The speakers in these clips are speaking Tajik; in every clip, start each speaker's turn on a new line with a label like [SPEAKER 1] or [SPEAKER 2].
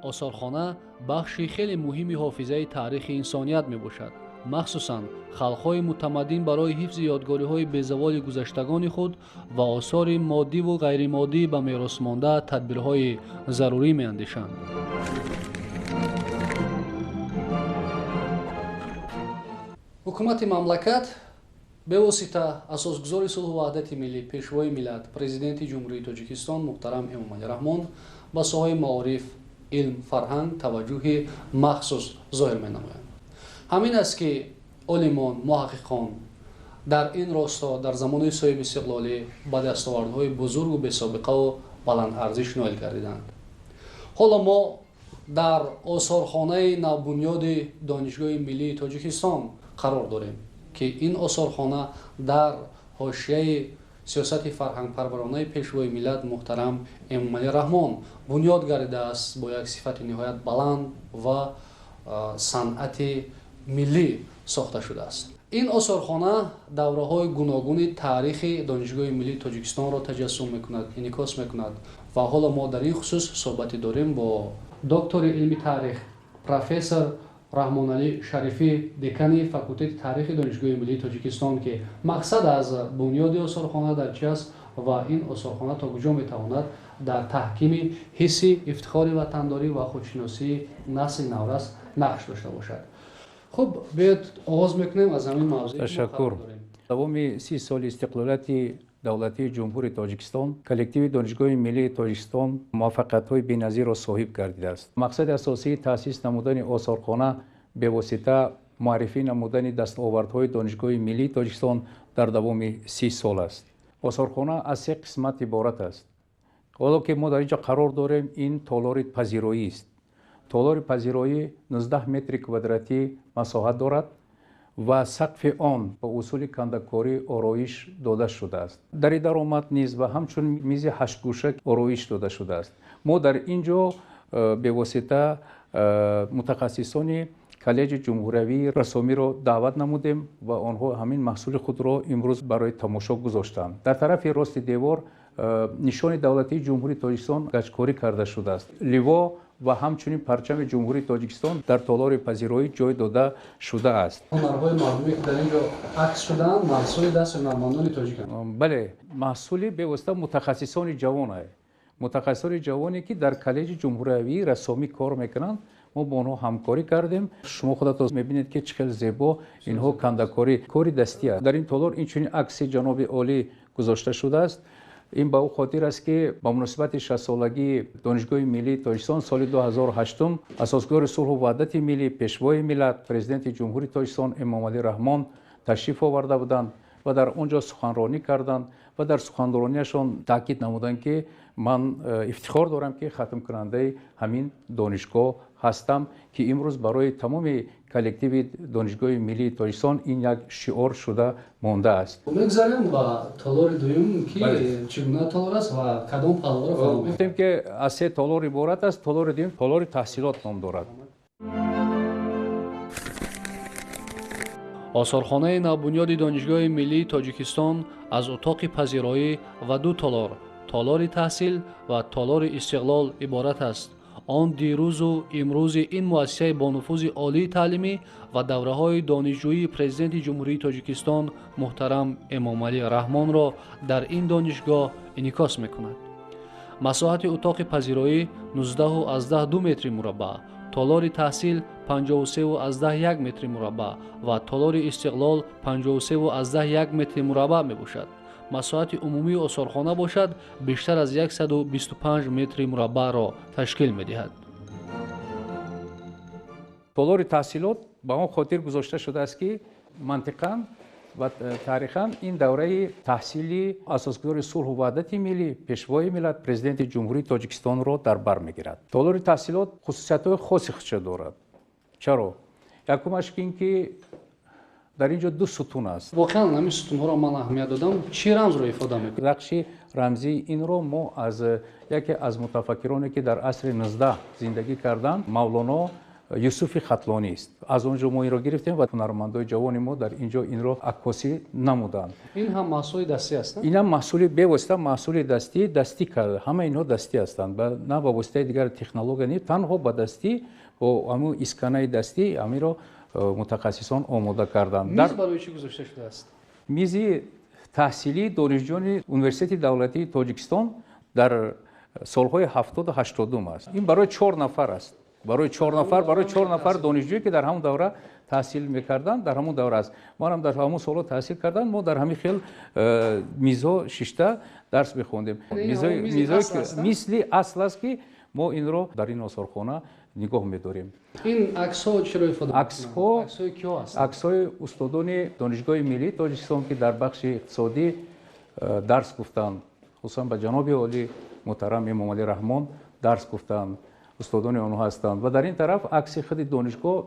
[SPEAKER 1] Осорхона бахши хеле муҳими ҳофизаи таърихи инсоният мебошад. Махсусан халқҳои мутамаддин барои ҳифзи ёдгориҳои безаволи гузаштагони худ ва осори моддиву ғайримоддӣ ба мерос монда тадбирҳои зарурӣ меандешанд. Ҳукумати мамлакат бевосита асосгузори сулҳу ваҳдати миллӣ, пешвои миллат, президенти Ҷумҳурии Тоҷикистон муҳтарам Эмомалӣ Раҳмон ба соҳаи маориф, илм, фарҳанг таваҷҷӯҳи махсус зоҳир менамоянд. Ҳамин аст, ки олимон, муҳаққиқон дар ин росто дар замони соҳибистиқлолӣ ба дастовардҳои бузургу бесобиқаву баландарзиш ноил гардиданд. Ҳоло мо дар осорхонаи навбунёди Донишгоҳи миллии Тоҷикистон қарор дорем, ки ин осорхона дар ҳошияи сиёсати фарҳангпарваронаи пешвои миллат муҳтарам Эмомалӣ Раҳмон бунёд гардидааст, бо як сифати ниҳоят баланд ва санъати миллӣ сохта шудааст. Ин осорхона давраҳои гуногуни таърихи Донишгоҳи миллии Тоҷикистонро таҷассум мекунад, инъикос мекунад ва ҳоло мо дар ин хусус суҳбате дорем бо доктори илми таърих, профессор Раҳмоналӣ Шарифӣ, декани факултети таърихи Донишгоҳи миллии Тоҷикистон, ки мақсад аз бунёди осорхона дар чи аст ва ин осорхона то куҷо метавонад дар таҳкими ҳисси ифтихори ватандорӣ ва худшиносии насли наврас нақш дошта бошад. Хуб, биёед, оғоз мекунем аз ҳамин мавзӯе.
[SPEAKER 2] Ташаккур. Давоми 30 соли истиқлолияти давлатии Ҷумҳурии Тоҷикистон коллективи Донишгоҳи миллии Тоҷикистон муваффақиятҳои беназирро соҳиб гардидааст. Мақсади асосии таъсис намудани осорхона бевосита муаррифӣ намудани дастовардҳои Донишгоҳи миллии Тоҷикистон дар давоми 30 сол аст. Осорхона аз се қисмат иборат аст. Ҳоло ки мо дар ин ҷо қарор дорем, ин толори пазироист. Толори пазироӣ 19 метри квадратӣ масоҳат дорад ва сақфи он ба усули кандакорӣ ороиш дода шудааст. Дари даромад низ ва ҳамчун мизи ҳаштгӯша ороиш дода шудааст. Мо дар ин ҷо бевосита мутахассисони коллеҷи ҷумҳуриявии рассомиро даъват намудем ва онҳо ҳамин маҳсули худро имрӯз барои тамошо гузоштанд. Дар тарафи рости девор нишони давлатии Ҷумҳурии Тоҷикистон гачкорӣ карда шудааст. Ливо ва ҳамчунин парчами Ҷумҳурии Тоҷикистон дар толори пазироӣ ҷой дода шудааст.
[SPEAKER 1] Ҳунарҳои мардумӣ, ки дар ин ҷо акс шудаанд, маҳсули дасти ҳунармандони тоҷиканд.
[SPEAKER 2] Бале, маҳсули бевосита мутахассисони ҷавон, мутахассисони ҷавоне, ки дар коллеҷи ҷумҳуриявии рассомӣ кор мекунанд. Мо бо онҳо ҳамкорӣ кардем. Шумо худатон мебинед, ки чӣ хел зебо инҳо кандакорӣ, кори дастӣ аст. Дар ин толор инчунин акси ҷаноби олӣ гузошта шудааст. Ин ба ӯ хотир аст, ки ба муносибати 60-солагии Донишгоҳи миллии Тоҷикистон соли 2008 асосгузори сулҳу ваҳдати миллӣ, пешвои миллат, президенти Ҷумҳурии Тоҷикистон Эмомалӣ Раҳмон ташриф оварда буданд ва дар он ҷо суханронӣ карданд ва дар суханрониашон таъкид намуданд, ки ман ифтихор дорам, ки хатмкунандаи ҳамин донишгоҳ ҳастам, ки имрӯз барои тамоми коллективи Донишгоҳи миллии Тоҷикистон ин як шиор шуда мондааст.
[SPEAKER 1] Мегзарем ба толори дуюм, ки чӣ гуна толор аст ва кадом паҳлӯро фаро
[SPEAKER 2] Гуфтем, ки аз се толор иборат аст. Толори дуюм толори таҳсилот ном дорад.
[SPEAKER 1] Осорхонаи навбунёди Донишгоҳи миллии Тоҷикистон аз утоқи пазироӣ ва ду толор, толори таҳсил ва толори истиқлол, иборат аст. Он дирӯзу имрӯзи ин муассисаи бонуфузи олии таълимӣ ва давраҳои донишҷӯии президенти Ҷумҳурии Тоҷикистон муҳтарам Эмомалӣ Раҳмонро дар ин донишгоҳ инъикос мекунад. Масоҳати утоқи пазироӣ 19,2 метри мураббаъ, толори таҳсил 53,1 метри мураббаъ ва толори истиқлол 53,1 метри мураббаъ мебошад. Масоҳати умумии осорхона бошад, бештар аз 125 метри мураббаъро ташкил медиҳад.
[SPEAKER 2] Толори таҳсилот ба он хотир гузошта шудааст, ки мантиқан ва таърихан ин давраи таҳсили асосгузори сулҳу ваҳдати миллӣ, пешвои миллат, президенти Ҷумҳурии Тоҷикистонро дар бар мегирад. Толори таҳсилот хусусиятҳои хоси худша дорад. Чаро? Якумаш ин ки дар ин ҷо ду сутун аст.
[SPEAKER 1] Воқеан, ҳамин сутунҳоро ман аҳамият додам. Чӣ рамзро ифода мекунад?
[SPEAKER 2] Нақши рамзии инро мо аз яке аз мутафаккироне, ки дар асри 19 зиндагӣ карданд, Мавлоно Юсуфи Хатлонӣ аст. Аз он ҷо мо инро гирифтем ва ҳунармандои ҷавони мо дар ин ҷо инро аккосӣ намуданд.
[SPEAKER 1] Ин ҳам маҳсули дастӣ аст?
[SPEAKER 2] Ин ҳам маҳсули бевосита маҳсули дастӣ карда. Ҳама инҳо дастӣ ҳастанд. На ба воситаи дигар технология не, танҳо ба дастӣ бо ҳамун исканаи дастӣ ҳаминро мутахассисон омода карданд.
[SPEAKER 1] Миз барои чӣ гузошта шудааст?
[SPEAKER 2] Мизи таҳсилии донишҷӯёни Университети давлатии Тоҷикистон дар солҳои 70-у 80-ум аст. Ин барои 4 нафар аст. Барои 4 нафар, барои 4 нафар донишҷӯе ки дар ҳамон давра таҳсил мекарданд, дар ҳамон давра аст. Манам дар ҳамон солҳо таҳсил кардам, мо дар ҳамин хел мизҳо шишта дарс мехондем. Мисли асл аст ки мо инро дар ин осорхона нигоҳ медорем.
[SPEAKER 1] Ин аксҳо чиро ифода мекунанд? Аксҳои киҳо ҳастанд?
[SPEAKER 2] Аксҳои устодони Донишгоҳи миллии Тоҷикистон, ки дар бахши иқтисодӣ дарс гуфтанд, хусусан ба ҷаноби олӣ муҳтарам Эмомалӣ Раҳмон дарс гуфтанд, устодони онҳо ҳастанд. Ва дар ин тараф акси худи донишгоҳ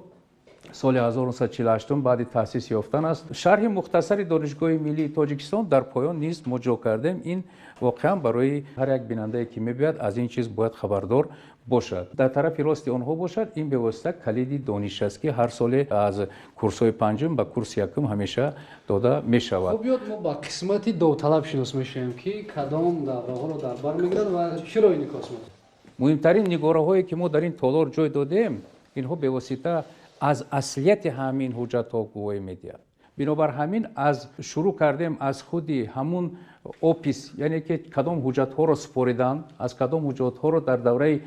[SPEAKER 2] соли 1948 баъди таъсис ёфтан аст. Шарҳи мухтасари Донишгоҳи миллии Тоҷикистон дар поён низ мо ҷо кардем. Ин воқеан барои ҳар як бинандае ки мебиёяд, аз ин чиз бояд хабардор бошад. Дар тарафи рости онҳо бошад, ин бевосита калиди дониш аст, ки ҳар соле аз курсҳои панҷум ба курси якум ҳамеша дода мешавад.
[SPEAKER 1] Хуб, биёд мо ба қисмати довталаб шинос мешавем, ки кадом давраҳоро дар бар мегирад ва чиро инъикос мекунад.
[SPEAKER 2] Муҳимтарин нигораҳое ки мо дар ин толор ҷой додем, инҳо бевосита аз аслияти ҳамин ҳуҷҷатҳо гувоҳӣ медиҳад. Бинобар ҳамин аз шурӯъ кардем аз худи ҳамун опись, яъне ки кадом ҳуҷҷатҳоро супориданд, аз кадом ҳуҷҷатҳоро дар давраи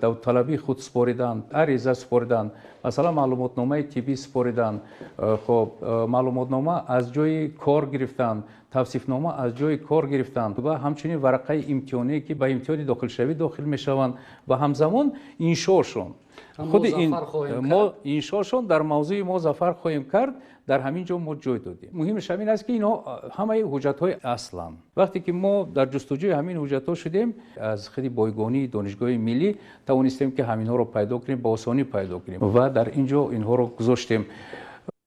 [SPEAKER 2] довталабии худ супориданд, ариза супориданд, масалан маълумотномаи тиббӣ супориданд, хоб маълумотнома аз ҷои кор гирифтанд, тавсифнома аз ҷои кор гирифтанд ва ҳамчунин варақаи имтиҳоние, ки ба имтиҳони дохилшавӣ дохил мешаванд ва ҳамзамон иншошон. Худи ин мо иншошон дар мавзӯи мо зафар хоҳем кард, дар ҳамин ҷо мо ҷой додем. Муҳимаш ҳамин аст, ки инҳо ҳамаи ҳуҷҷатҳои асланд. Вақте ки мо дар ҷустуҷӯи ҳамин ҳуҷҷатҳо шудем, аз худи бойгонии Донишгоҳи миллӣ тавонистем, ки ҳаминҳоро пайдо кунем, ба осонӣ пайдо кунем ва дар ин ҷо инҳоро гузоштем.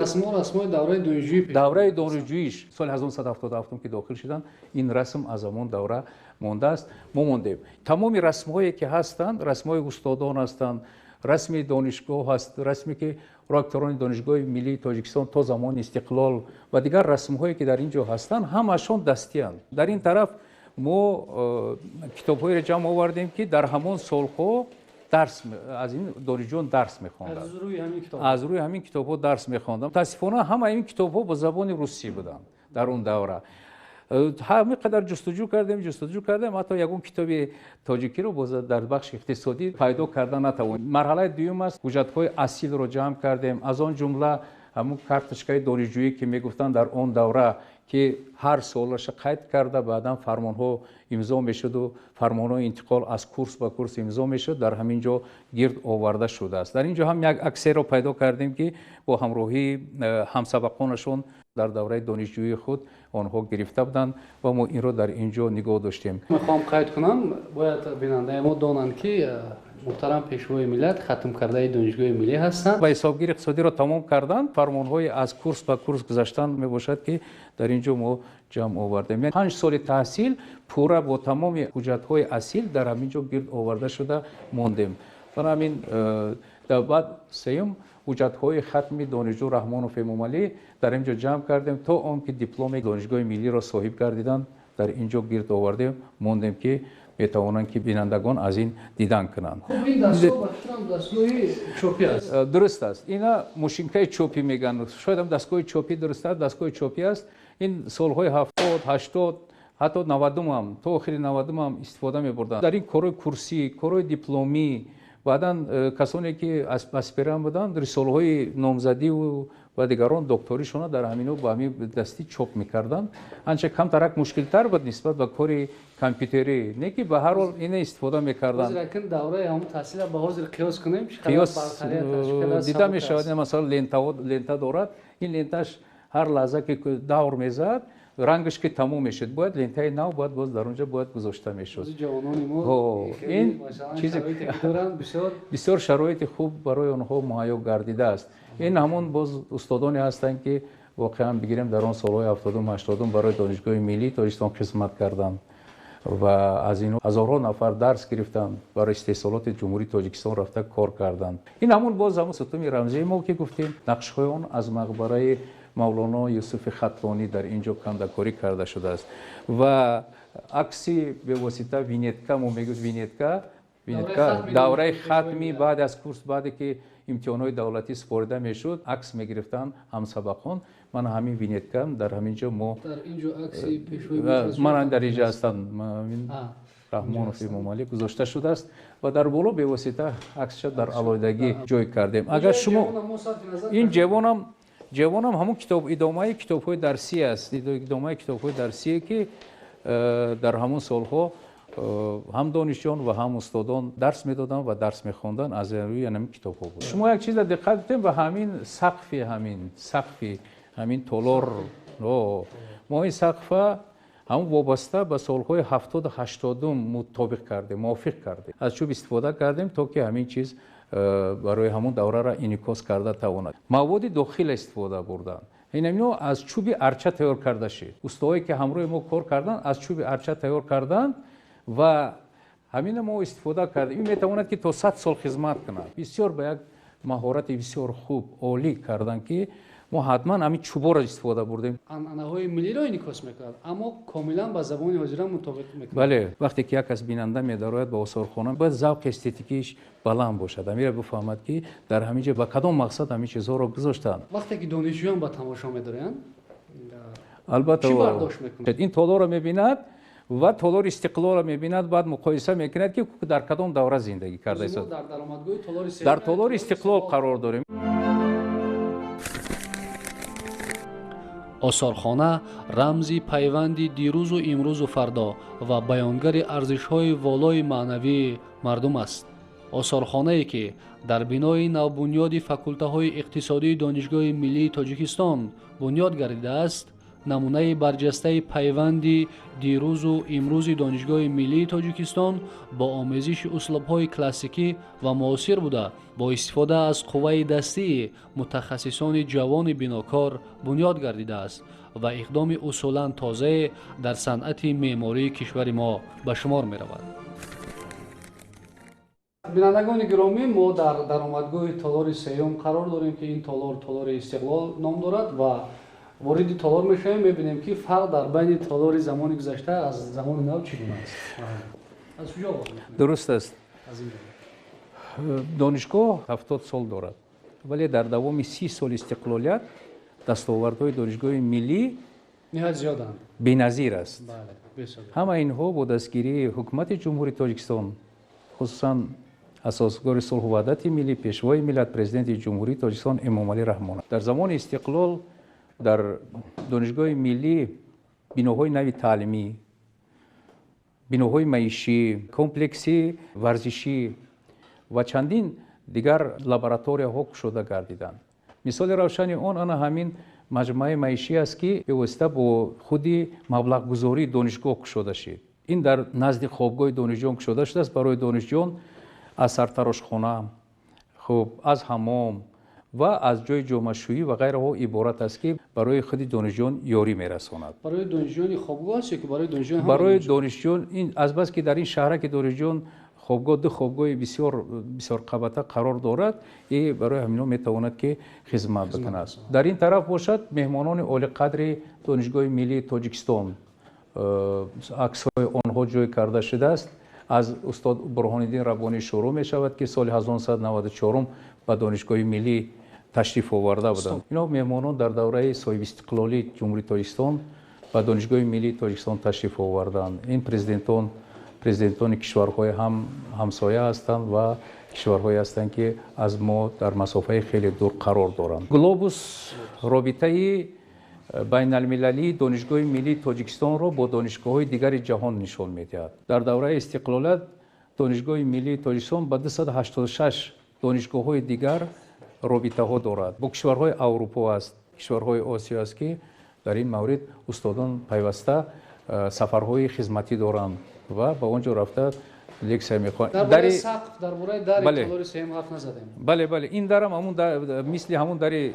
[SPEAKER 1] Расмҳо расмҳои давраи донишҷӯӣ.
[SPEAKER 2] Давраи донишҷӯиш соли 1977 ки дохил шуданд, ин расм аз ҳамон давра мондааст. Мо мондем. Тамоми расмҳое ки ҳастанд, расмҳои устодон ҳастанд, расми донишгоҳ ҳаст, расме ки ректорони Донишгоҳи миллии Тоҷикистон то замони истиқлол ва дигар расмҳое ки дар ин ҷо ҳастанд, ҳамашон дастианд. Дар ин тараф мо китобҳоеро ҷамъ овардем, ки дар ҳамон солҳо дарс аз ин донишҷӯён дарс мехонданд. Аз рӯи ҳамин китобҳо дарс мехонданд. Мутаассифона ҳама ин китобҳо бо забони русӣ буданд дар он давра. Ҳамин қадар ҷустуҷӯ кардем, ҷустуҷӯ кардем, ҳатто ягон китоби тоҷикиро боз дар бахши иқтисодӣ пайдо карда натавонем. Марҳалаи дуюм аст, ҳуҷҷатҳои асилро ҷамъ кардем, аз он ҷумла ҳамун карточкаи донишҷӯӣ, ки мегуфтанд дар он давра, ки ҳар солаша қайд карда, баъдан фармонҳо имзо мешуду фармонҳои интиқол аз курс ба курс имзо мешуд, дар ҳамин ҷо гирд оварда шудааст. Дар ин ҷо ҳам як аксеро пайдо кардем, ки бо ҳамроҳии ҳамсабақонашон дар давраи донишҷӯии худ онҳо гирифта буданд ва мо инро дар ин ҷо нигоҳ доштем.
[SPEAKER 1] Мехоҳам қайд кунам, бояд бинандаи мо донанд, ки муҳтарам Пешвои миллат хатмкардаи Донишгоҳи миллӣ ҳастанд.
[SPEAKER 2] Ва ҳисобгири иқтисодиро тамом карданд, фармонҳои аз курс ба курс гузаштан мебошад, ки дар ин ҷо мо ҷамъ овардем. 5 соли таҳсил пурра бо тамоми ҳуҷҷатҳои асил дар ҳамин ҷо гирд оварда шуда мондем. Бар ҳамин баъд сеюм ҳуҷҷатҳои хатми донишҷӯ Раҳмонов Эмомалӣ дар ин ҷо ҷамъ кардем, то он ки дипломи Донишгоҳи миллиро соҳиб гардиданд, дар ин ҷо гирд овардем, мондем, ки метавонанд, ки бинандагон аз ин дидан кунанд.
[SPEAKER 1] Хуб, ин дастгоҳ ба фикрам дастгоҳи чопӣ аст.
[SPEAKER 2] Дуруст аст, ина мошинкаи чопӣ мегӯянд, шояд ҳам дастгоҳи чопӣ дуруст аст, дастгоҳи чопӣ аст. Ин солҳои 70, 80, ҳатто 90-ам, то охири 90-ам истифода мебурданд дар ин корҳои курсӣ, корҳои дипломӣ. Баъдан касоне ки аспирант буданд, рисолаҳои номзадиву ва дигарон докторишона дар ҳамино ба ҳамин дастӣ чоп мекарданд. Анча камтарак мушкилтар буд нисбат ба кори компютерӣ, не ки ба ҳар ҳол ина истифода мекарданд.
[SPEAKER 1] Давраи ҳамон таҳсила ба ҳозир қиёс кунем,
[SPEAKER 2] қиёс дида мешавад. Масалан, лента дорад, ин ленташ ҳар лаҳза ки давр мезад, рангаш ки тамом мешуд, бояд лентаи нав бояд боз дар он ҷо бояд гузошта мешуд.
[SPEAKER 1] Ин чизе
[SPEAKER 2] бисёр шароити хуб барои онҳо муҳайё гардидааст. Ин ҳамон боз устодоне ҳастанд, ки воқеан бигирем, дар он солҳои 70-ум, 80-ум барои Донишгоҳи миллии Тоҷикистон хизмат карданд. Ва аз инҳо ҳазорҳо нафар дарс гирифтанд, барои истеҳсолоти Ҷумҳурии Тоҷикистон рафта кор карданд. Ин ҳамун боз ҳамун сутуни рамзии мо, ки гуфтем, нақшҳои он аз мақбараи Мавлоно Юсуфи Хатлонӣ дар ин ҷо кандакорӣ карда шудааст. Ва акси бевосита винетка, мо мегӯем винетка, давраи хатми баъд аз курс, баъде ки имтиҳонҳои давлатӣ супорида мешуд, акс мегирифтанд ҳамсабақон. Ман ҳамин винетка дар ҳамин ҷо мо ман дар инҷо ҳастанд, Раҳмонов Эмомалӣ гузошта шудааст ва дар боло бевосита аксша дар алоҳидагӣ ҷой кардем. Агар шумо ин ҷавонам ҳамун китоб, идомаи китобҳои дарсӣ аст, идомаи китобҳои дарсие, ки дар ҳамун солҳо ҳам донишҷӯён ва ҳам устодон дарс медоданд ва дарс мехонданд, аз рӯи ҳамин китобҳо буд. Шумо як чиза диққат дидем, ба ҳамин сақфи ҳамин толор, мо ин сақфа ҳамун вобаста ба солҳои 70-80 мутобиқ кардем, мувофиқ кардем, аз чӯб истифода кардем, то ки ҳамин чиз барои ҳамун даврара инъикос карда тавонад. Маводи дохила истифода бурданд. Инамино аз чӯби арча тайёр карда шид. Устоҳое ки ҳамроҳи мо кор карданд, аз чӯби арча тайёр карданд ва ҳамина мо истифода кардем. Ин метавонад, ки то 100 сол хизмат кунад. Бисёр ба як маҳорати бисёр хуб, олӣ карданд, ки мо ҳатман ҳамин чӯборо истифода бурдем.
[SPEAKER 1] Анъанаҳои миллиро инъикос мекунад, аммо комилан ба забони ҳозира мутобиқ мекунад.
[SPEAKER 2] Бале, вақте ки як кас бинанда медарояд ба осорхона, бояд завқи эстетикиш баланд бошад, амира бифаҳмад, ки дар ҳамин ҷо ба кадом мақсад ҳамин чизҳоро гузоштанд.
[SPEAKER 1] Вақте ки донишҷӯён ба тамошо медароянд,
[SPEAKER 2] албатта,
[SPEAKER 1] чӣ бардошт мекунанд?
[SPEAKER 2] Ин толорро мебинад ва толори Истиқлолро мебинад, баъд муқоиса мекунад, ки дар кадом давра зиндагӣ кардааст. Дар толори Истиқлол қарор дорем.
[SPEAKER 1] Осорхона рамзи пайванди дирӯзу имрӯзу фардо ва баёнгари арзишҳои волои маънавии мардум аст. Осорхонае, ки дар бинои навбунёди факултаҳои иқтисодии Донишгоҳи миллии Тоҷикистон бунёд гардидааст, намунаи барҷастаи пайванди дирӯзу имрӯзи Донишгоҳи миллии Тоҷикистон бо омезиши услубҳои классикӣ ва муосир буда, бо истифода аз қувваи дастии мутахассисони ҷавони бинокор бунёд гардидааст ва иқдоми усулан тозае дар санъати меъмории кишвари мо ба шумор меравад. Бинандагони гиромӣ, мо дар даромадгоҳи толори сеюм қарор дорем, ки ин толор толори Истиқлол ном дорад, ва вориди толор мешавем, мебинем, ки фарқ дар байни толори замони гузашта аз замони нав чӣ гуна аст. Аз куҷо оғоз мекунем?
[SPEAKER 2] Дуруст аст. Донишгоҳ 70 сол дорад, вале дар давоми 30 соли истиқлолият дастовардҳои Донишгоҳи миллӣ
[SPEAKER 1] ниҳоят зиёданд,
[SPEAKER 2] беназир аст. Ҳама инҳо бо дастгирии ҳукумати Ҷумҳурии Тоҷикистон, хусусан асосгузори сулҳу ваҳдати миллӣ, Пешвои миллат, Президенти Ҷумҳурии Тоҷикистон Эмомалӣ Раҳмон. Дар замони истиқлол дар Донишгоҳи миллӣ биноҳои нави таълимӣ, биноҳои маишӣ, комплекси варзишӣ ва чандин дигар лабораторияҳо кушода гардиданд. Мисоли равшани он ана ҳамин маҷмӯаи маишӣ аст, ки бевосита бо худи маблағгузории донишгоҳ кушода шид. Ин дар назди хобгоҳи донишҷӯён кушода шудааст. Барои донишҷӯён аз сартарошхона, хуб, аз ҳамом ва аз ҷои ҷомашӯӣ ва ғайраҳо иборат аст, ки барои худи донишҷӯён ёрӣ мерасонад.
[SPEAKER 1] Барои донишҷӯёни хобгоҳ аст ё ки барои донишҷӯён?
[SPEAKER 2] Барои донишҷӯён. Ин азбаски дар ин шаҳраки донишҷӯён хобгоҳ, ду хобгоҳи бисёр бисёрқабата қарор дорад, и барои ҳамино метавонад, ки хизмат бикунад. Дар ин тараф бошад, меҳмонони олиқадри Донишгоҳи миллии Тоҷикистон, аксҳои онҳо ҷой карда шудааст. Аз устод Бурҳониддин Раббонӣ шурӯъ мешавад, ки соли 1994 ба Донишгоҳи миллӣ ташриф оварда буданд. Ино меҳмонон дар давраи соҳибистиқлолии Ҷумҳурии Тоҷикистон ба Донишгоҳи миллии Тоҷикистон ташриф оварданд. Ин президентони кишварҳои ҳам ҳамсоя ҳастанд ва кишварҳое ҳастанд, ки аз мо дар масофаи хеле дур қарор доранд. Глобус робитаи байналмилалии Донишгоҳи миллии Тоҷикистонро бо донишгоҳҳои дигари ҷаҳон нишон медиҳад. Дар давраи истиқлолият Донишгоҳи миллии Тоҷикистон ба 286 донишгоҳҳои дигар робитаҳо дорад. Бо кишварҳои Аврупо аст, кишварҳои Осиё аст, ки дар ин маврид устодон пайваста сафарҳои хизматӣ доранд ва ба он ҷо рафта лексия мехонанд.
[SPEAKER 1] Дар бораи сақф, дар бораи дари толори сеюм ҳарф назадем.
[SPEAKER 2] Бале, бале, ин дарам ҳамун мисли ҳамун дари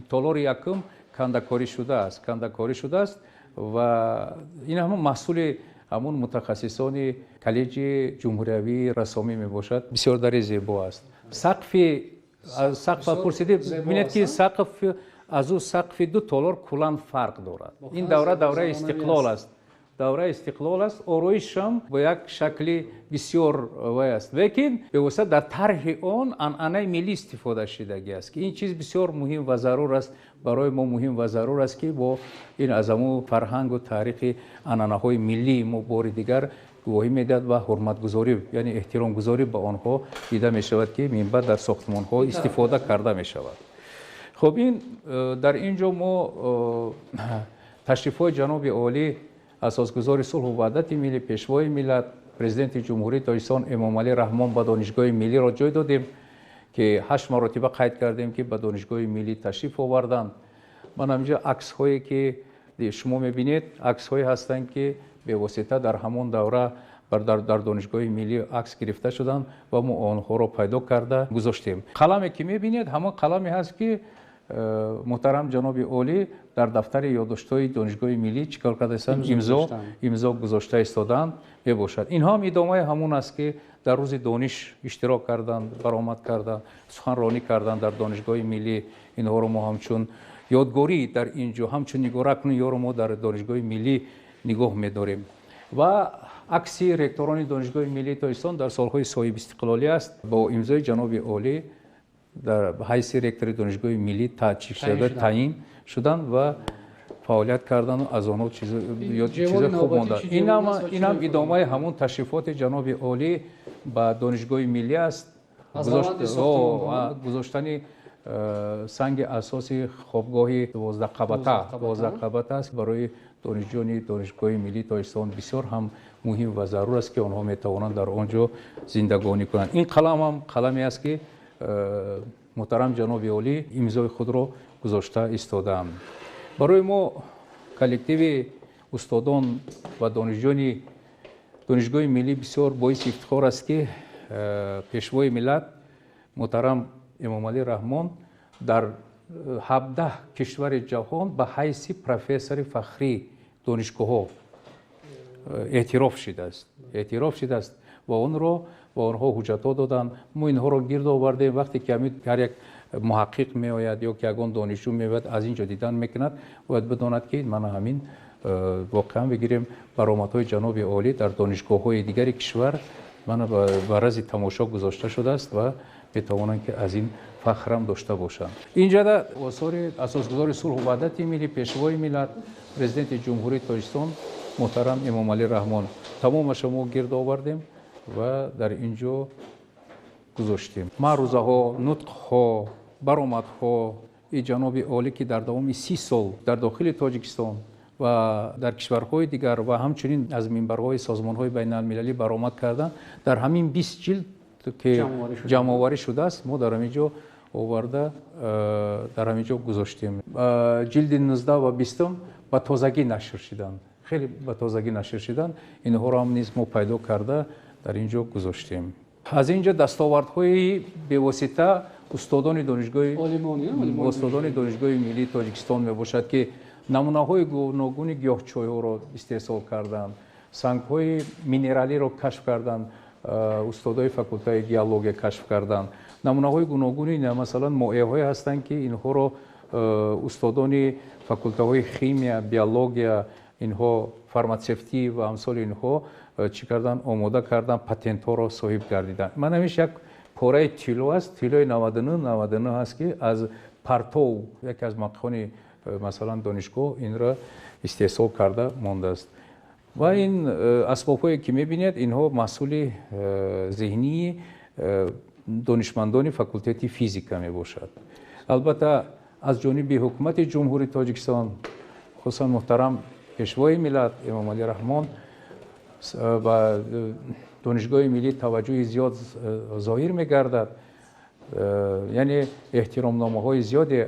[SPEAKER 2] толори якум кандакорӣ шудааст, кандакорӣ шудааст, ва ин ҳамун маҳсули ҳамун мутахассисони коллеҷи ҷумҳуриявии рассомӣ мебошад. Бисёр дари зебо аст. Сақфи сақфа пурсидӣ, бинед, ки сақф аз ӯ сақфи ду толор куллан фарқ дорад. Ин давра давраи истиқлол аст, давраи истиқлол аст. Ороишам бо як шакли бисёр вай аст, лекин бевосита дар тарҳи он анъанаи миллӣ истифода шудагӣ аст, ки ин чиз бисёр муҳим ва зарур аст. Барои мо муҳим ва зарур аст, ки бо ин аз ҳамун фарҳангу таърихи анъанаҳои миллии мо бори дигар гувоҳӣ медиҳад ва ҳурматгузорӣ, яъне эҳтиромгузорӣ ба онҳо дида мешавад, ки минбаъд дар сохтмонҳо истифода карда мешавад. Хуб, ин дар ин ҷо мо ташрифҳои ҷаноби олӣ, асосгузори сулҳу ваҳдати миллӣ, пешвои миллат, президенти Ҷумҳурии Тоҷикистон Эмомалӣ Раҳмон ба Донишгоҳи миллиро ҷой додем, ки 8 маротиба қайд кардем, ки ба Донишгоҳи миллӣ ташриф оварданд. Ман ҳаминҷо аксҳое, ки шумо мебинед, аксҳое ҳастанд, ки бевосита дар ҳамон давра дар Донишгоҳи миллӣ акс гирифта шуданд ва мо онҳоро пайдо карда гузоштем. Қаламе, ки мебинед, ҳамон қаламе ҳаст, ки муҳтарам ҷаноби олӣ дар дафтари ёддоштҳои Донишгоҳи миллӣ чӣ кор кардаистанд, имзо гузошта истодаанд мебошад. Инҳо ҳам идомаи ҳамон аст, ки дар рӯзи дониш иштирок карданд, баромад карданд, суханронӣ карданд дар Донишгоҳи миллӣ. Инҳоро мо ҳамчун ёдгорӣ дар ин ҷо, ҳамчун нигора кунем, ёро мо дар Донишгоҳи миллӣ нигоҳ медорем. Ва акси ректорони Донишгоҳи миллии Тоҷикистон дар солҳои соҳибистиқлолӣ аст, бо имзои ҷаноби олӣ дар ҳайси ректори Донишгоҳи миллӣ таъин шуданд ва фаъолият кардану аз онҳо чизи хуб монда. Инам идомаи ҳамон ташрифоти ҷаноби олӣ ба Донишгоҳи миллӣ аст, гузоштани санги асоси хобгоҳи 12-қабата, 12-қабата аст. Барои донишҷӯёни Донишгоҳи миллии Тоҷикистон бисёр ҳам муҳим ва зарур аст, ки онҳо метавонанд дар он ҷо зиндагонӣ кунанд. Ин қаламам қаламе аст, ки муҳтарам ҷаноби олӣ имзои худро гузошта истодаам. Барои мо, коллективи устодон ва донишҷӯёни Донишгоҳи миллӣ, бисёр боиси ифтихор аст, ки пешвои миллат муҳтарам Эмомалӣ Раҳмон дар 17 кишвари ҷаҳон ба ҳайси профессори фахрии донишгоҳҳо эътироф шудааст ва онро ба онҳо ҳуҷҷатҳо доданд. Мо инҳоро гирд овардем. Вақте ки ҳамин ҳар як муҳаққиқ меояд ё ки ягон донишҷӯ меояд, аз ин ҷо дидан мекунад, бояд бидонад, ки мана ҳамин воқеан бигирем, баромадҳои ҷаноби олӣ дар донишгоҳҳои дигари кишвар мана ба рази тамошо гузошта шудааст ва метавонанд, ки аз ин фахрам дошта бошанд. Инҷада осори асосгузори сулҳу ваҳдати миллӣ, пешвои миллат, президенти Ҷумҳурии Тоҷикистон муҳтарам Эмомалӣ Раҳмон тамомаша мо гирд овардем ва дар ин ҷо гузоштем. Маърузаҳо, нутқҳо, баромадҳо и ҷаноби олӣ, ки дар давоми 30 сол дар дохили Тоҷикистон ва дар кишварҳои дигар ва ҳамчунин аз минбарҳои созмонҳои байналмилалӣ баромад карданд, дар ҳамин 20 ҷилд, ки ҷамъоварӣ шудааст, мо дар ҳамин ҷо оварда дар ҳамин ҷо гузоштем. Ҷилди 19 ва 20-ум ба тозагӣ нашр шуданд, хеле ба тозагӣ нашр шуданд. Инҳоро ҳам низ мо пайдо карда дар ин ҷо гузоштем. Аз ин ҷо дастовардҳои бевосита устодони Донишгоҳи миллии Тоҷикистон мебошад, ки намунаҳои гуногуни гиёҳчойҳоро истеҳсол карданд, сангҳои минералиро кашф карданд, устодои факултаи геология кашф карданд. Намунаҳои гуногуни, масалан, моеъҳое ҳастанд, ки инҳоро устодони факултаҳои химия, биология, инҳо фарматсевтӣ ва амсоли инҳо чӣ карданд, омода карданд, патентҳоро соҳиб гардиданд. Ман ҳамеш як пораи тилло аст, тиллои 99,99 аст, ки аз партов яке аз муҳаққиқони, масалан, донишгоҳ инро истеҳсол карда мондааст. Ва ин асбобҳое, ки мебинед, инҳо маҳсули зеҳнии донишмандони факултети физика мебошад. Албатта, аз ҷониби ҳукумати Ҷумҳурии Тоҷикистон, хусусан муҳтарам пешвои миллат Эмомалӣ Раҳмон, ба Донишгоҳи миллӣ таваҷҷӯҳи зиёд зоҳир мегардад, яъне эҳтиромномаҳои зиёде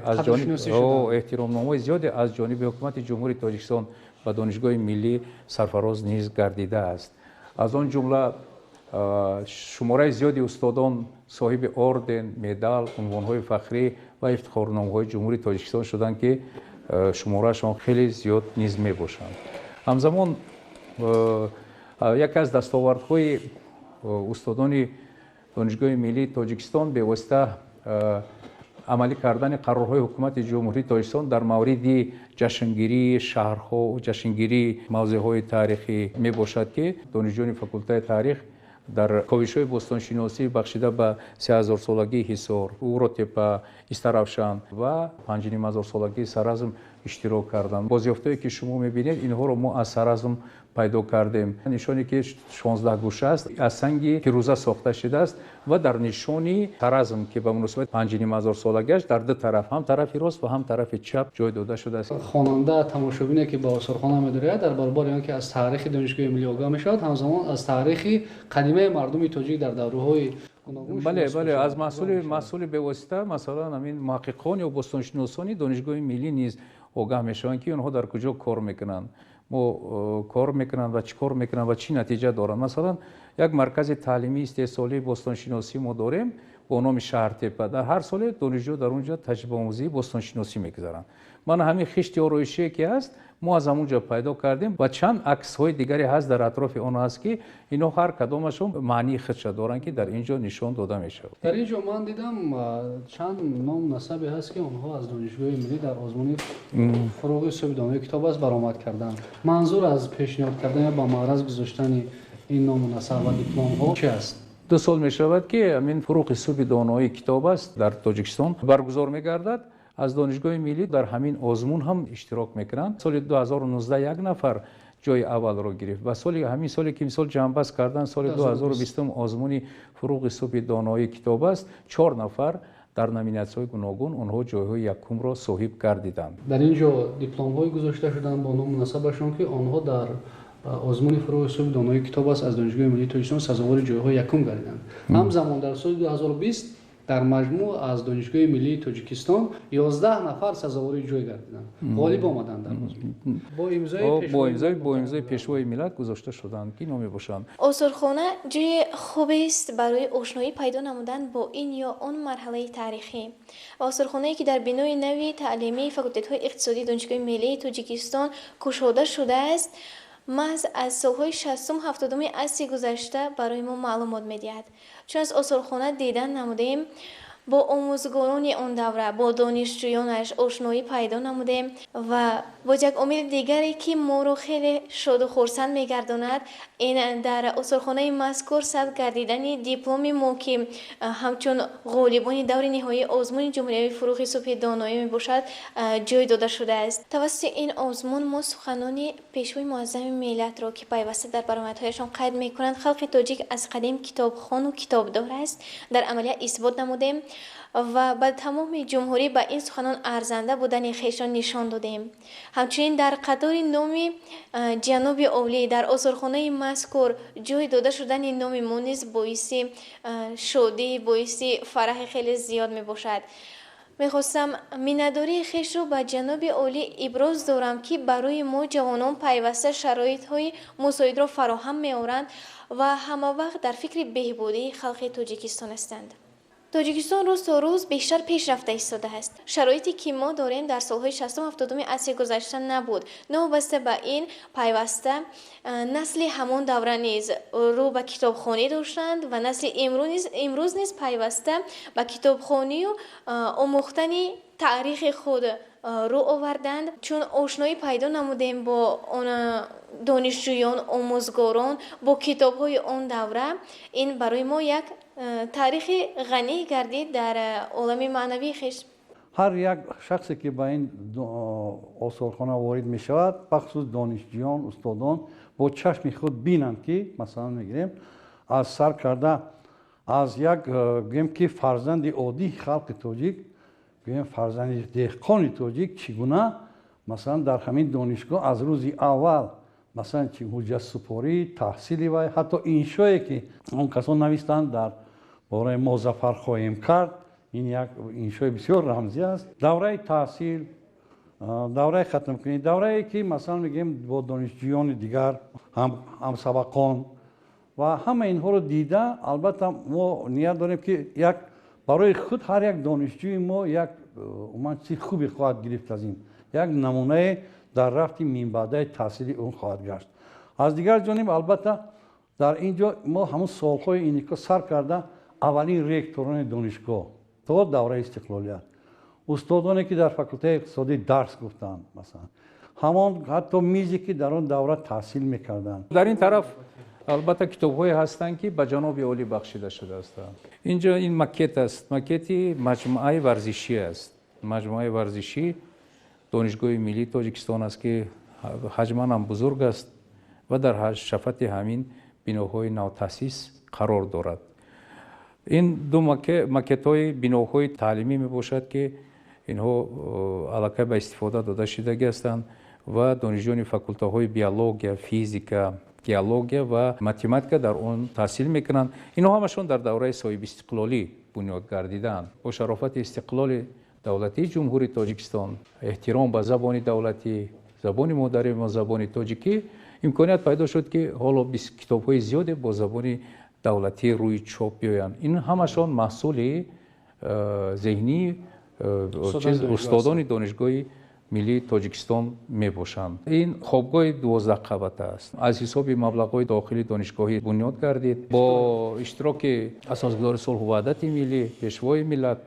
[SPEAKER 2] аз ҷониби ҳукумати Ҷумҳурии Тоҷикистон ба Донишгоҳи миллӣ сарфароз низ гардидааст. Аз он ҷумла шумораи зиёди устодон соҳиби орден, медал, унвонҳои фахрӣ ва ифтихорномаҳои Ҷумҳурии Тоҷикистон шуданд, ки шумораашон хеле зиёд низ мебошанд. Ҳамзамон Яке аз дастовардҳои устодони Донишгоҳи миллии Тоҷикистон бевосита амалӣ кардани қарорҳои Ҳукумати Ҷумҳурии Тоҷикистон дар мавриди ҷашнгирии шаҳрҳо, ҷашнгирии мавзеъҳои таърихӣ мебошад, ки донишҷӯёни факултаи таърих дар ковишҳои бостоншиносӣ бахшида ба 3000-солагии Ҳисор, Уротепа, Истаравшан ва 5500-солагии Саразм иштирок карданд. Бозёфтҳое, ки шумо мебинед, инҳоро мо аз Саразм пайдо кардем. Нишоне, ки 16 гӯша аст, аз санги фирӯза сохта шудааст ва дар нишони Саразм, ки ба муносибати 5500-солагиаш дар ду тараф, ҳам тарафи рост ва ҳам тарафи чап ҷой дода шудааст.
[SPEAKER 1] Хонанда, тамошобине, ки ба осорхона медорад, дар баробари он ки аз таърихи Донишгоҳи миллӣ огаҳ мешавад, ҳамзамон аз таърихи қадимаи мардуми тоҷик дар давраҳои
[SPEAKER 2] Бале, бале, аз маҳсули бевосита, масалан, ҳамин муҳаққиқон ё бостоншиносони Донишгоҳи миллӣ низ огаҳ мешаванд, ки онҳо дар куҷо кор мекунанд, мо кор мекунанд ва чӣ кор мекунанд ва чӣ натиҷа доранд. Масалан, як маркази таълимии истеҳсолии бостоншиносӣ мо дорем бо номи Шаҳртепа. Дар ҳар соле донишҷӯ дар он ҷо таҷрибаомӯзии бостоншиносӣ мегузаранд. Мана ҳамин хишти ороишие, ки ҳаст, мо аз ҳамон ҷо пайдо кардем ва чанд аксҳои дигаре ҳаст дар атрофи он ҳаст, ки инҳо ҳар кадомашон маънии худша доранд, ки дар ин ҷо нишон дода мешавад.
[SPEAKER 1] Дар ин ҷо ман дидам, чанд ном насабе ҳаст, ки онҳо аз Донишгоҳи миллӣ дар озмуни «Фуруғи субҳи донои китоб аст» баромад карданд. Манзур аз пешниҳод кардан ё ба маъраз гузоштани ин ному насаб ва дипломҳо чи аст?
[SPEAKER 2] 2 сол мешавад, ки ҳамин «Фуруғи субҳи донои китоб аст» дар Тоҷикистон баргузор мегардад. Аз Донишгоҳи миллӣ дар ҳамин озмун ҳам иштирок мекунанд. Соли 2019 як нафар ҷои аввалро гирифт ва соли ҳамин соле, ки мисол ҷамъбаст кардан, соли 2020 озмуни «Фуруғи субҳи донои китоб аст», чор нафар дар номинатсияҳои гуногун онҳо ҷойҳои якумро соҳиб гардиданд.
[SPEAKER 1] Дар ин ҷо дипломҳое гузошта шуданд бо ному насабашон, ки онҳо дар озмуни «Фуруғи субҳи донои китоб аст» аз Донишгоҳи миллии Тоҷикистон сазовори ҷойҳои якум гардиданд. Ҳамзамон дар соли 2020 дар маҷмӯъ аз Донишгоҳи миллии Тоҷикистон 11 нафар сазовори ҷой гардиданд, ғолиб омаданд дар озмун. Бо
[SPEAKER 2] имзои Пешвои миллат гузошта шуданд, ки инҳо мебошанд.
[SPEAKER 3] Осорхона ҷои хубест барои ошноӣ пайдо намудан бо ин ё он марҳалаи таърихӣ. Ва осорхонае, ки дар бинои нави таълимии факултетҳои иқтисодии Донишгоҳи миллии Тоҷикистон кушода шудааст, маҳз аз солҳои 60-ум, 70-уми асри гузашта барои мо маълумот медиҳад. Чун аз осорхона дидан намудем, бо омӯзгорони он давра, бо донишҷӯёнаш ошноӣ пайдо намудем. Ва боз як омили дигаре, ки моро хеле шоду хурсанд мегардонад, ин дар осорхонаи мазкур сабт гардидани дипломи мо, ки ҳамчун ғолибони даври ниҳоии озмуни ҷумҳуриявии «Фуруғи субҳи доноӣ» мебошад, ҷой дода шудааст. Тавассути ин озмун мо суханони Пешвои муаззами миллатро, ки пайваста дар баромадҳояшон қайд мекунанд, халқи тоҷик аз қадим китобхону китобдор аст, дар амалият исбот намудем ва ба тамоми ҷумҳурӣ ба ин суханон арзанда будани хешро нишон додем. Ҳамчунин дар қатори номи ҷаноби олӣ дар осорхонаи мазкур ҷой дода шудани номи мо низ боиси шодӣ, боиси фараҳи хеле зиёд мебошад. Мехостам миннатдории хешро ба ҷаноби олӣ иброз дорам, ки барои мо ҷавонон пайваста шароитҳои мусоидро фароҳам меоранд ва ҳамавақт дар фикри беҳбудии халқи Тоҷикистон ҳастанд. Тоҷикистон рӯз то рӯз бештар пеш рафта истодааст. Шароите, ки мо дорем, дар солҳои 60-ум, 70-уми асри гузашта набуд. Новобаста ба ин, пайваста насли ҳамон давра низ рӯ ба китобхонӣ доштанд ва насли имрӯз низ пайваста ба китобхонию омӯхтани таърихи худ рӯ оварданд. Чун ошноӣ пайдо намудем бо он донишҷӯён, омӯзгорон, бо китобҳои он давра, ин барои мо як таърихи ғанӣ гардид дар олами маънавии хеш.
[SPEAKER 4] Ҳар як шахсе, ки ба ин осорхона ворид мешавад, бахусус донишҷӯён, устодон, бо чашми худ бинанд, ки масалан мегирем, аз сар карда аз як, гӯем, ки фарзанди оддии халқи тоҷик, гӯем, фарзанди деҳқони тоҷик чӣ гуна, масалан, дар ҳамин донишгоҳ аз рӯзи аввал, масалан, чи ҳуҷҷатсупорӣ, таҳсили вай, ҳатто иншое, ки он касон навистанд дар бораи «Мо зафар хоҳем кард», ин як иншои бисёр рамзӣ аст. Давраи таҳсил, давраи хатмкунӣ, даврае, ки масалан мегӯем, бо донишҷӯёни дигар ҳамсабақон ва ҳама инҳоро дида, албатта, мо ният дорем, ки як барои худ ҳар як донишҷӯи мо як умуман чизи хубе хоҳад гирифт аз ин, як намунае дар рафти минбаъдаи таҳсили ӯ хоҳад гашт. Аз дигар ҷониб, албатта, дар ин ҷо мо ҳамун солҳои иника сар карда аввалин ректорони донишгоҳ то давраи истиқлолият, устодоне ки дар факултаи иқтисодӣ дарс гуфтанд, масалан, ҳамон ҳатто мизе ки дар он давра таҳсил мекарданд.
[SPEAKER 2] Дар ин тараф албатта китобҳое ҳастанд, ки ба ҷаноби олӣ бахшида шудаастанд. Инҷо ин макет аст, макети маҷмӯаи варзишӣ аст. Маҷмӯаи варзишӣ Донишгоҳи миллии Тоҷикистон аст, ки ҳаҷман ҳам бузург аст ва дар шафати ҳамин биноҳои навтаъсис қарор дорад. Ин ду макетҳои биноҳои таълимӣ мебошад, ки инҳо аллакай ба истифода дода шудагӣ ҳастанд ва донишҷӯёни факултаҳои биология, физика, геология ва математика дар он таҳсил мекунанд. Инҳо ҳамашон дар давраи соҳибистиқлолӣ бунёд гардидаанд. Бо шарофати истиқлоли давлатии Ҷумҳурии Тоҷикистон, эҳтиром ба забони давлатӣ, забони модари мо, забони тоҷикӣ, имконият пайдо шуд, ки ҳоло китобҳои зиёде бо забони давлатӣ рӯи чоп биёянд. Ин ҳамашон маҳсули зеҳнии устодони Донишгоҳи миллии Тоҷикистон мебошанд. Ин хобгоҳи 12 қабата аст, аз ҳисоби маблағҳои дохили донишгоҳӣ бунёд гардид бо иштироки асосгузори сулҳу ваҳдати миллӣ, пешвои миллат,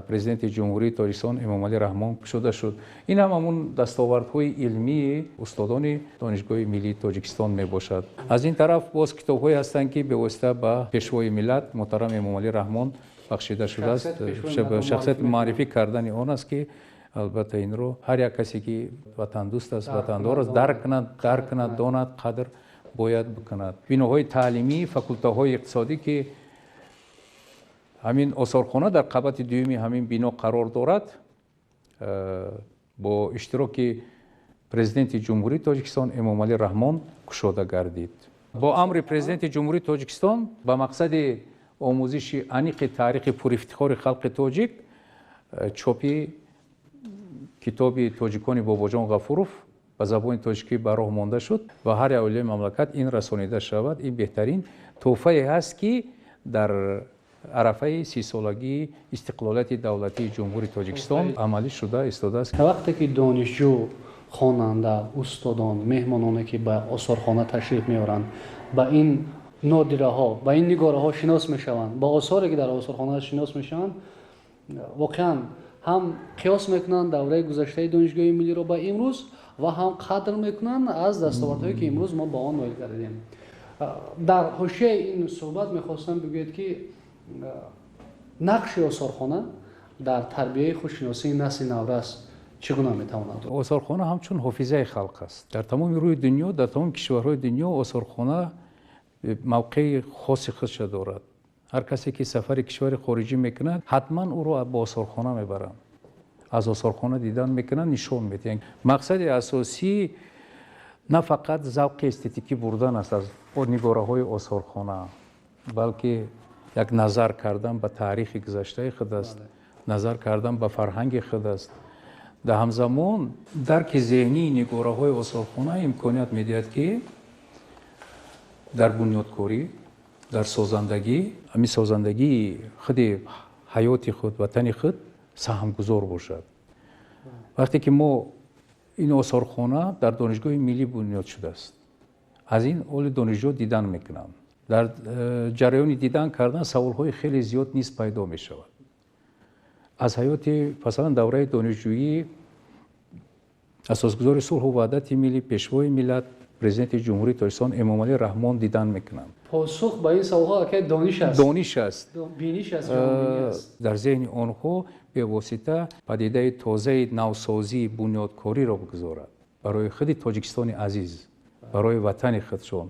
[SPEAKER 2] президенти Ҷумҳурии Тоҷикистон Эмомалӣ Раҳмон кушода шуд. Ин ҳам ҳамун дастовардҳои илмии устодони Донишгоҳи миллии Тоҷикистон мебошад. Аз ин тараф боз китобҳое ҳастанд, ки бевосита ба пешвои миллат муҳтарам Эмомалӣ Раҳмон бахшида шудааст. Шахсияти муаррифӣ кардани он аст, ки албатта инро ҳар як касе ки ватандӯст аст, ватандор аст, дарк кунад, донад, қадр бояд бикунад. Биноҳои таълимӣ, факултаҳои иқтисодӣ, ки ҳамин осорхона дар қабати дуюми ҳамин бино қарор дорад, бо иштироки президенти Ҷумҳурии Тоҷикистон Эмомалӣ Раҳмон кушода гардид. Бо амри президенти Ҷумҳурии Тоҷикистон ба мақсади омӯзиши аниқи таърихи пурифтихори халқи тоҷик чопи китоби тоҷикони Бобоҷон Ғафуров ба забони тоҷикӣ ба роҳ монда шуд ва ҳар як оилаи мамлакат ин расонида шавад. Ин беҳтарин тӯҳфае ҳаст, ки дар арафаи 30-солагии истиқлолияти давлатии Ҷумҳурии Тоҷикистон амалӣ шуда истодааст.
[SPEAKER 1] Вақте ки донишҷӯ, хонанда, устодон, меҳмононе ки ба осорхона ташриф меоранд, ба ин нодираҳо, ба ин нигораҳо шинос мешаванд, ба осоре ки дар осорхона шинос мешаванд, воқеан ҳам қиёс мекунанд давраи гузаштаи Донишгоҳи миллиро ба имрӯз ва ҳам қадр мекунанд аз дастовардҳое ки имрӯз мо ба он ноил гардидем. Дар ҳошияи ин суҳбат мехостам бигӯед, ки нақши осорхона дар тарбияи худшиносии насли наврас чӣ гуна метавонад?
[SPEAKER 2] Осорхона ҳамчун ҳофизаи халқ аст. Дар тамоми рӯи дунё, дар тамоми кишварҳои дунё осорхона мавқеи хоси худша дорад. Ҳар касе ки сафари кишвари хориҷӣ мекунад, ҳатман ӯро ба осорхона мебаранд, аз осорхона дидан мекунанд, нишон медиҳанд. Мақсади асосӣ на фақат завқи эстетикӣ бурдан аст аз нигораҳои осорхона, балки як назар кардан ба таърихи гузаштаи худ аст, назар кардан ба фарҳанги худ аст. Дар ҳамзамон дарки зеҳнии нигораҳои осорхона имконият медиҳад, ки дар бунёдкорӣ, дар созандагӣ, ҳамин созандагии худи ҳаёти худ, ватани худ саҳмгузор бошад. Вақте ки мо ин осорхона дар Донишгоҳи миллӣ бунёд шудааст, аз ин оли донишҷӯ дидан мекунанд. Дар ҷараёни дидан кардан саволҳои хеле зиёд низ пайдо мешавад. Аз ҳаёти, масалан, давраи донишҷӯӣ асосгузори сулҳу ваҳдати миллӣ, пешвои миллат, президенти Ҷумҳурии Тоҷикистон Эмомалӣ Раҳмон дидан мекунанд.
[SPEAKER 1] Посух ба ин саволҳо акай дониш аст.
[SPEAKER 2] Дониш аст.
[SPEAKER 1] Биниш аст, ҷаҳонбинӣ аст.
[SPEAKER 2] Дар зеҳни онҳо бевосита падидаи тозаи навсозии бунёдкориро бигузорад. Барои худи Тоҷикистони азиз, барои ватани худшон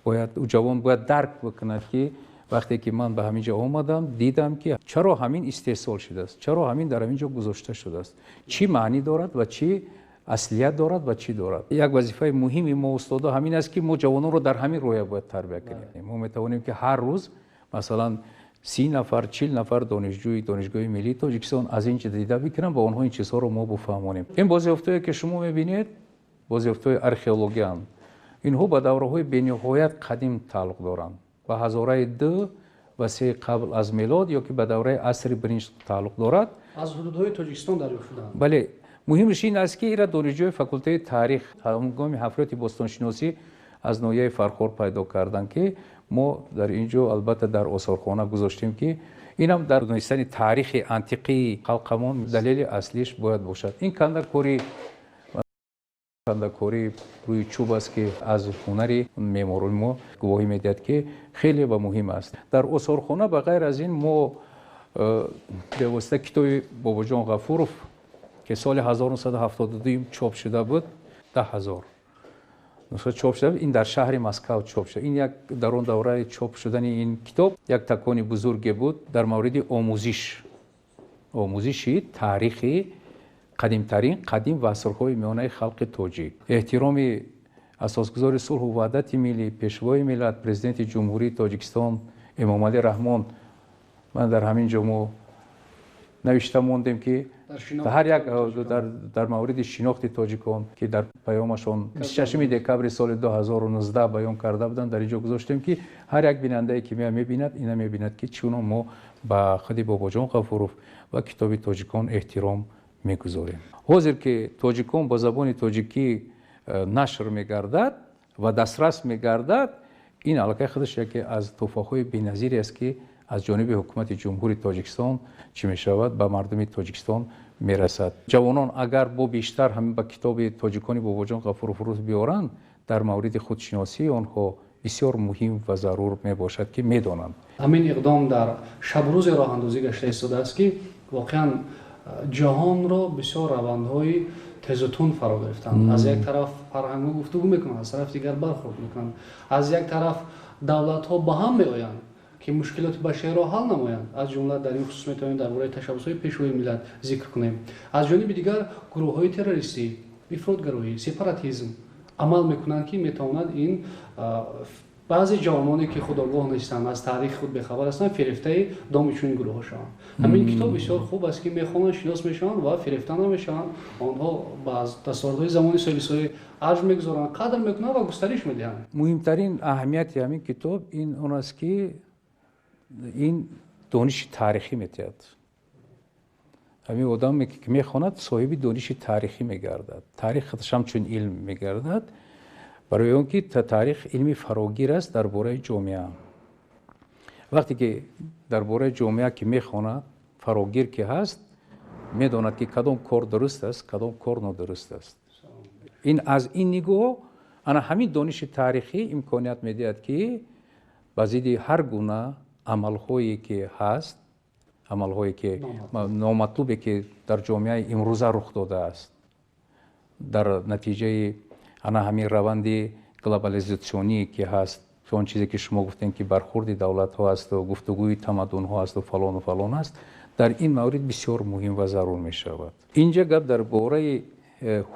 [SPEAKER 2] бояд ӯ ҷавон бояд дарк бикунад, ки вақте ки ман ба ҳамин ҷо омадам, дидам, ки чаро ҳамин истеҳсол шудааст, чаро ҳамин дар ҳамин ҷо гузошта шудааст, чӣ маънӣ дорад ва чӣ аслият дорад ва чӣ дорад. Як вазифаи муҳими мо устодо ҳамин аст, ки мо ҷавононро дар ҳамин рӯя бояд тарбия кунем. Мо метавонем, ки ҳар рӯз, масалан, 30 нафар, 40 нафар донишҷӯи Донишгоҳи миллии Тоҷикистон аз ин чиз дида бикунанд, ба онҳо ин чизҳоро мо буфаҳмонем. Ин бозёфтҳое ки шумо мебинед, бозёфтҳои археологиянд. Инҳо ба давраҳои бениҳоят қадим тааллуқ доранд, ба ҳазораи 2 ва 3 қабл аз мелод ё ки ба давраи асри биринҷ тааллуқ дорад.
[SPEAKER 1] Аз ҳудудҳои Тоҷикистон дарёфт шуданд?
[SPEAKER 2] Бале. Муҳимаш ин аст, ки ира донишҷӯи факултаи таърих ҳангоми ҳафриёти бостоншиносӣ аз ноҳияи Фархор пайдо карданд, ки мо дар ин ҷо албатта дар осорхона гузоштем, ки инам дар донистани таърихи антиқии халқамон далели аслиш бояд бошад. Ин кандакорӣ рӯи чӯб аст, ки аз ҳунари меъморони мо гувоҳӣ медиҳад, ки хеле ва муҳим аст. Дар осорхона ба ғайр аз ин мо бевосита китоби Бобоҷон Ғафуров, ки соли 1972 чоп шуда буд, 10 000 нусха чоп шуда, ин дар шаҳри Москав чоп шуда. Ин як дар он давраи чоп шудани ин китоб як такони бузурге буд дар мавриди омӯзиши таърихи қадимтарин, қадим ва асрҳои миёнаи халқи тоҷик. Эҳтироми асосгузори сулҳу ваҳдати миллӣ, Пешвои миллат, Президенти Ҷумҳурии Тоҷикистон Эмомалӣ Раҳмон, ман дар ҳамин ҷо мо навишта мондем, ки ҳар як дар мавриди шинохти тоҷикон, ки дар паёмашон 26 декабри соли 2019 баён карда буданд, дар ин ҷо гузоштем, ки ҳар як бинандае, ки мея мебинад, ина мебинад, ки чунон мо ба худи Бобоҷон Ғафуров ва китоби тоҷикон эҳтиром мегузорем. Ҳозир ки тоҷикон ба забони тоҷикӣ нашр мегардад ва дастрас мегардад, ин аллакай худаш яке аз тӯҳфаҳои беназире аст, ки аз ҷониби ҳукумати Ҷумҳури Тоҷикистон чӣ мешавад, ба мардуми Тоҷикистон мерасад. Ҷавонон агар бо бештар ҳамин ба китоби тоҷикони Бобоҷон Ғафуров рӯз биёранд, дар мавриди худшиносии онҳо бисёр муҳим ва зарур мебошад, ки медонанд.
[SPEAKER 1] Ҳамин иқдом дар шабрӯзе роҳандозӣ гашта истодааст, ки воқеан ҷаҳонро бисёр равандҳои тезу тунд фаро гирифтанд. Аз як тараф фарҳангҳо гуфтугӯ мекунанд, аз тарафи дигар бархӯрд мекунанд. Аз як тараф давлатҳо ба ҳам меоянд, ки мушкилоти башариро ҳал намоянд. Аз ҷумла дар ин хусус метавонем дар бораи ташаббусҳои Пешвои миллат зикр кунем. Аз ҷониби дигар гурӯҳҳои террористӣ, ифротгароӣ, сепаратизм амал мекунанд, ки метавонад ин баъзе ҷавононе, ки худогоҳ нестанд, аз таърихи худ бехабар ҳастанд, фирефтаи доми чунин гурӯҳҳо шаванд. Ҳамин китоб бисёр хуб аст, ки мехонанд, шинос мешаванд ва фирефта намешаванд. Онҳо ба дастовардҳои замони соҳибистиқлолӣ арҷ мегузоранд, қадр мекунанд ва густариш медиҳанд.
[SPEAKER 2] Муҳимтарин аҳамияти ҳамин китоб ин он аст, ки ин дониши таърихӣ медиҳад. Ҳамин одаме, ки мехонад, соҳиби дониши таърихӣ мегардад. Таърих худаш ҳамчун илм мегардад, барои он ки таърих илми фарогир аст дар бораи ҷомеа. Вақте ки дар бораи ҷомеа ки мехонад, фарогир ки ҳаст, медонад, ки кадом кор дуруст аст, кадом кор нодуруст аст. Ин аз ин нигоҳ ана ҳамин дониши таърихӣ имконият медиҳад, ки ба зидди ҳар гуна амалҳое ки ҳаст, амалҳое ки номатлубе, ки дар ҷомеаи имрӯза рух додааст дар натиҷаи ана ҳамин раванди глобализатсионие ки ҳаст, он чизе ки шумо гуфтем, ки бархурди давлатҳо асту гуфтугӯи тамаддунҳо асту фалону фалон аст, дар ин маврид бисёр муҳим ва зарур мешавад. Инҷа гап дар бораи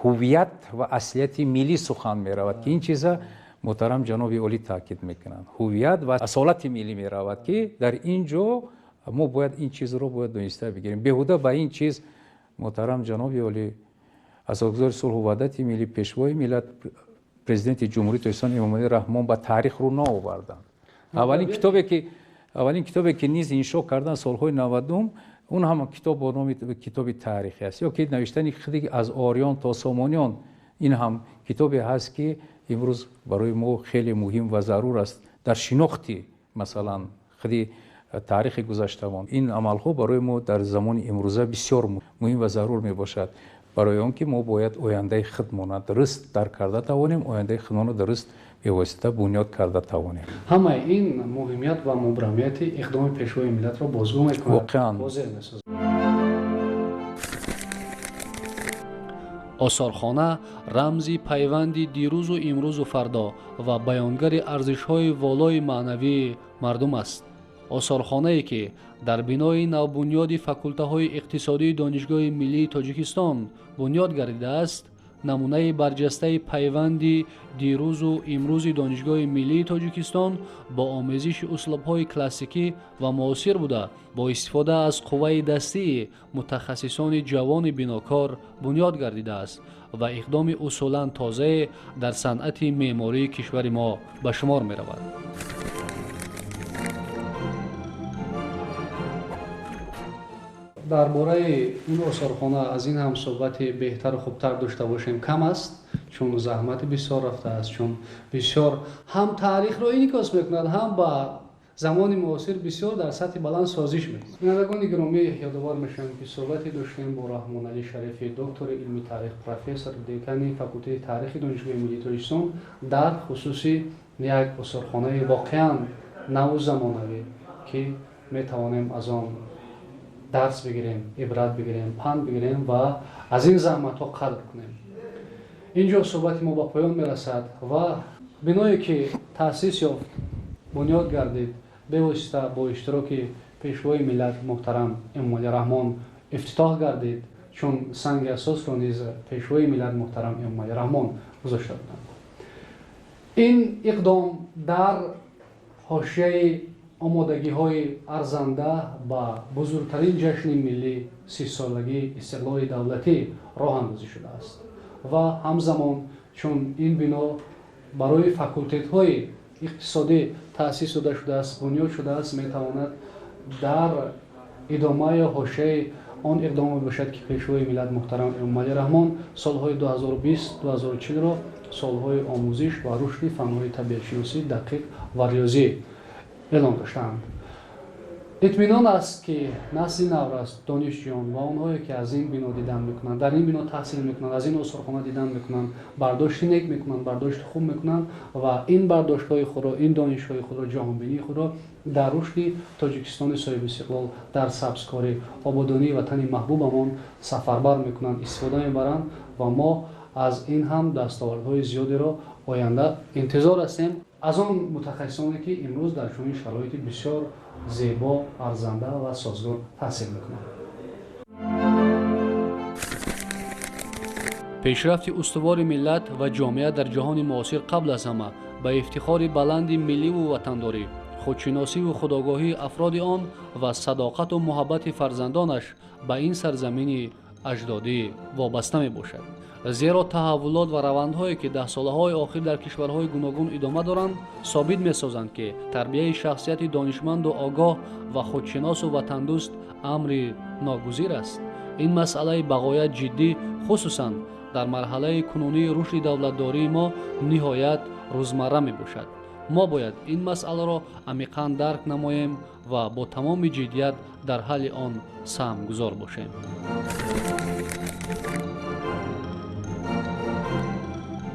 [SPEAKER 2] ҳувият ва аслияти миллӣ сухан меравад, ки ин чиза муҳтарам ҷаноби олӣ таъкид мекунанд. Ҳувият ва асолати миллӣ меравад, ки дар ин ҷо мо бояд ин чизро бояд дониста бигирем. Беҳуда ба ин чиз муҳтарам ҷаноби олӣ, асосгузори сулҳу ваҳдати миллӣ, Пешвои миллат, Президенти Ҷумҳурии Тоҷикистон Эмомалӣ Раҳмон ба таърих рӯ наоварданд. Аввалин китобе ки низ иншо карданд солҳои 90-ум, он ҳам китоб бо номи китоби таърихӣ аст, ё ки навиштани худи «Аз ориён то сомониён», ин ҳам китобе ҳаст, ки имрӯз барои мо хеле муҳим ва зарур аст дар шинохти, масалан, худи таърихи гузаштамон. Ин амалҳо барои мо дар замони имрӯза бисёр муҳим ва зарур мебошад, барои он ки мо бояд ояндаи худмона дуруст дарк карда тавонем, ояндаи худмона дуруст бевосита бунёд карда тавонем.
[SPEAKER 1] Ҳамаи ин муҳимият ва мубрамияти иқдоми Пешвои миллатро бозгӯ мекунад.
[SPEAKER 2] Воқеан.
[SPEAKER 1] Возеҳ месозад. Осорхона рамзи пайванди дирӯзу имрӯзу фардо ва баёнгари арзишҳои волои маънавии мардум аст. Осорхонае, ки дар бинои навбунёди факултаҳои иқтисодии Донишгоҳи миллии Тоҷикистон бунёд гардидааст, намунаи барҷастаи пайванди дирӯзу имрӯзи Донишгоҳи миллии Тоҷикистон бо омезиши услубҳои классикӣ ва муосир буда, бо истифода аз қувваи дастии мутахассисони ҷавони бинокор бунёд гардидааст ва иқдоми усулан тозае дар санъати меъмории кишвари мо ба шумор меравад. Дар бораи ин осорхона аз ин ҳам суҳбати беҳтару хубтар дошта бошем кам аст, чун заҳмати бисёр рафтааст, чун бисёр ҳам таърихро инъикос мекунад, ҳам ба замони муосир бисёр дар сатҳи баланд созиш мекунад. Бинандагони гиромӣ, ёдовар мешавем, ки суҳбате доштем бо Раҳмоналӣ Шарифӣ, доктори илми таърих, профессор, декани факултети таърихи Донишгоҳи миллии Тоҷикистон, дар хусуси як осорхонаи воқеан наву замонавӣ, ки метавонем аз он дарс бигирем, ибрат бигирем, панд бигирем ва аз ин заҳматҳо қадр кунем. Инҷо суҳбати мо ба поён мерасад ва биное ки таъсис ёфт, бунёд гардид, бевосита бо иштироки Пешвои миллат муҳтарам Эмомалӣ Раҳмон ифтитоҳ гардид, чун санги асосро низ Пешвои миллат муҳтарам Эмомалӣ Раҳмон гузошта буданд. Ин иқдом дар ҳошияи омодагиҳои арзанда ба бузургтарин ҷашни миллӣ, 30-солагии истиқлоли давлатӣ, роҳандозӣ шудааст ва ҳамзамон, чун ин бино барои факултетҳои иқтисодӣ таъсис дода шудааст, бунёд шудааст, метавонад дар идома ё ҳошияи он иқдоме бошад, ки Пешвои миллат муҳтарам Эмомалӣ Раҳмон солҳои 2020-2040-ро солҳои омӯзиш ва рушди фанҳои табиатшиносӣ, дақиқ ва риёзӣ эълон доштаанд. Итминон аст, ки насли наврас, донишҷӯён ва онҳое ки аз ин бино дидан мекунанд, дар ин бино таҳсил мекунанд, аз ин осорхона дидан мекунанд, бардошти нек мекунанд, бардошти хуб мекунанд ва ин бардоштҳои худро, ин донишҳои худро, ҷаҳонбинии худро дар рушди Тоҷикистони соҳибистиқлол, дар сабзкорӣ, ободонии ватани маҳбубамон сафарбар мекунанд, истифода мебаранд ва мо аз ин ҳам дастовардҳои зиёдеро оянда интизор ҳастем аз он мутахассисоне, ки имрӯз дар чунин шароити бисёр зебо, арзанда ва созгор таҳсил мекунанд. Пешрафти устувори миллат ва ҷомеа дар ҷаҳони муосир қабл аз ҳама ба ифтихори баланди милливу ватандорӣ, худшиносиву худогоҳии афроди он ва садоқату муҳаббати фарзандонаш ба ин сарзамини аҷдодӣ вобаста мебошад. Зеро таҳаввулот ва равандҳое, ки даҳсолаҳои охир дар кишварҳои гуногун идома доранд, собит месозанд, ки тарбияи шахсияти донишманду огоҳ ва худшиносу ватандӯст амри ногузир аст. Ин масъалаи бағоят ҷиддӣ, хусусан дар марҳалаи кунунии рушди давлатдории мо, ниҳоят рӯзмарра мебошад. Мо бояд ин масъаларо амиқан дарк намоем ва бо тамоми ҷиддият дар ҳалли он саҳмгузор бошем.